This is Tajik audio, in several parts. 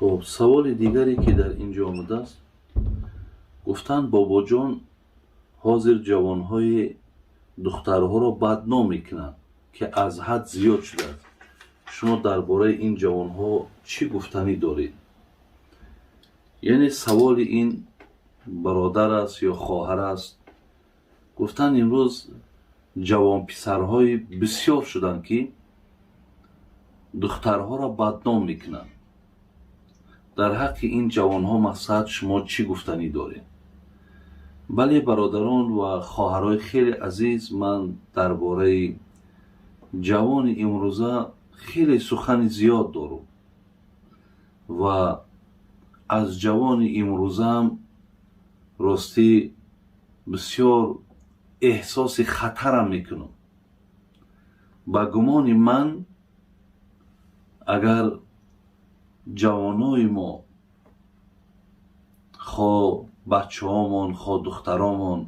Хуб, саволи дигаре, ки дар ин ҷо омадааст, гуфтанд: «Бобоҷон, ҳозир ҷавонҳои духтарҳоро бадном мекунанд, ки аз ҳад зиёд шудааст. Шумо дар бораи ин ҷавонҳо чӣ гуфтанӣ доред?» Яъне саволи ин бародар аст ё хоҳар аст. Гуфтанд, имрӯз ҷавонписарҳои бисёр шуданд, ки духтарҳоро бадном мекунанд. Дар ҳаққи ин ҷавонҳо, мақсад, шумо чӣ гуфтанӣ доред? Бале, бародарон ва хоҳарҳои хеле азиз, ман дар бораи ҷавони имрӯза хеле сухани зиёд дорам ва аз ҷавони имрӯзаам, ростӣ, бисёр эҳсоси хатарам мекунам. Ба гумони ман, агар ҷавонои мо, хо бачаҳомон, хо духтаромон,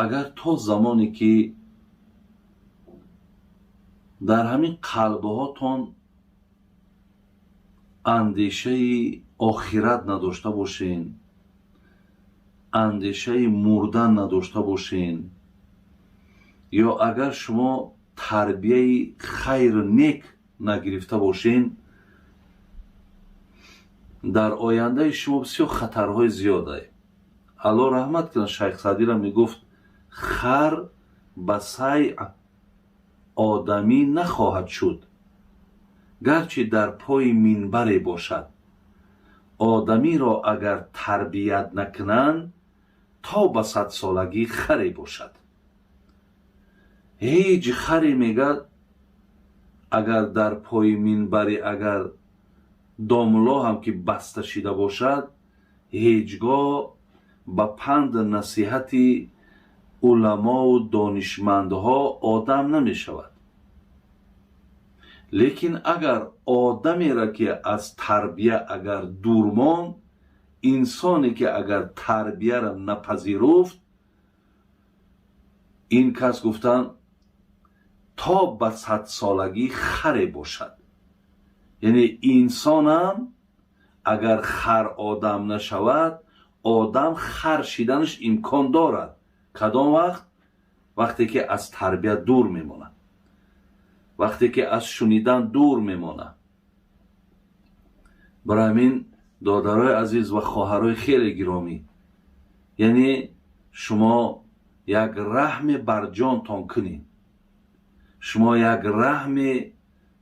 агар то замоне ки дар ҳамин қалбҳотон андешаи охират надошта бошен, андешаи мурдан надошта бошен, ё агар шумо тарбияи хайру нек нагирифта бошен, дар ояндаи шумо бисёр хатарҳои зиёд. Алло раҳмат кунад шайх Саъдира, мегуфт: «Хар ба сай одамӣ нахоҳад шуд, гарчи дар пои минбаре бошад. Одамиро агар тарбият накунанд, то ба садсолагӣ харе бошад». Ҳеҷ харе, мегӯяд, агар дар пои минбаре агар домулло ҳам ки баста шида бошад, ҳеҷ гоҳ ба панду насиҳати уламову донишмандҳо одам намешавад. Лекин агар одамеро ки аз тарбия агар дур монд, инсоне ки агар тарбияро напазируфт, ин кас, гуфтанд, то ба садсолагӣ харе бошад. Яъне инсонам агар хар одам нашавад, одам хар шиданаш имкон дорад. Кадом вақт? Вақте ки аз тарбия дур мемонад, вақте ки аз шунидан дур мемонад. Барои ҳамин, додарои азиз ва хоҳарои хеле гиромӣ, яъне шумо як раҳме бар ҷонтон кунед, шумо як раҳме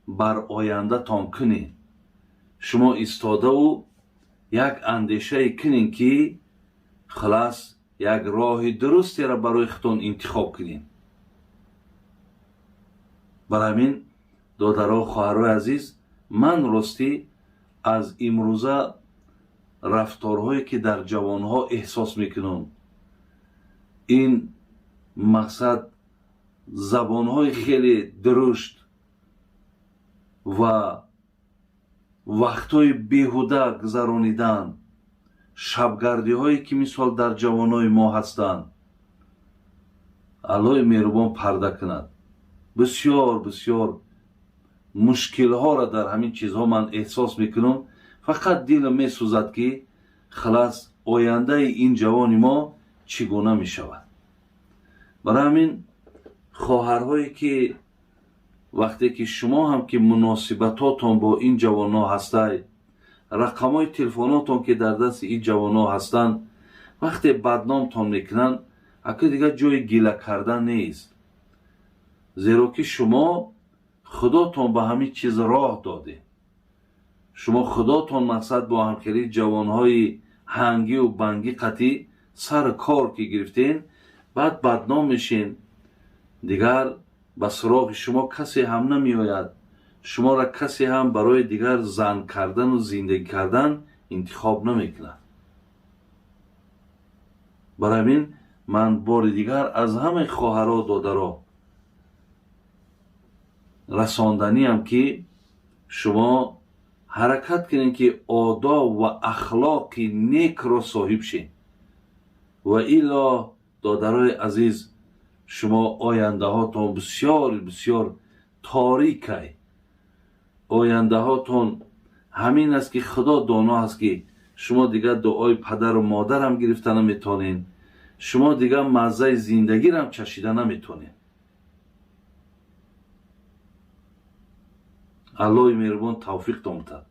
бар ояндатон кунед, шумо истодаву як андешае кунед, ки хулас як роҳи дурустеро барои худтон интихоб кунед. Барои ҳамин, додаро, хоҳарои азиз, ман, ростӣ, аз имрӯза рафторҳое ки дар ҷавонҳо эҳсос мекунам, ин, мақсад, забонҳои хеле дурушт ва вақтҳои беҳуда гузаронидан, шабгардиҳое ки мисол дар ҷавонои мо ҳастанд, Аллоҳи меҳрубон парда кунад, бисёр бисёр мушкилҳоро дар ҳамин чизҳо ман эҳсос мекунам. Фақат дилам месӯзад, ки хулас ояндаи ин ҷавони мо чӣ гуна мешавад. Барои ҳамин, хоҳарҳое ки вақте ки шумо ҳам ки муносибатотон бо ин ҷавонҳо ҳастай, рақамҳои телефонотон ки дар дасти ин ҷавонҳо ҳастанд, вақте бадномтон мекунанд, ака, дигар ҷои гила кардан нест, зеро ки шумо худотон ба ҳамин чиз роҳ додед. Шумо худотон, мақсад, бо ҳамхелии ҷавонҳои ҳангию бангӣ қатӣ сари кор ки гирифтен, баъд бадном мешен. Дигар ба суроғи шумо касе ҳам намеояд, шуморо касе ҳам барои дигар зан кардану зиндагӣ кардан интихоб намекунад. Барои ҳамин ман бори дигар аз ҳамаи хоҳаро, додаро расонданиам, ки шумо ҳаракат кунед, ки одоб ва ахлоқи некро соҳиб шед. Ва илло, додарои азиз, шумо ояндаҳотон бисёр бисёр торикай, ояндаҳотон Ҳамин аст, ки Худо доно аст, ки шумо дигар дуои падару модарам гирифта наметонед, шумо дигар маззаи зиндагирам чашида наметонед. Аллоҳи меҳрубон тавфиқ домтад.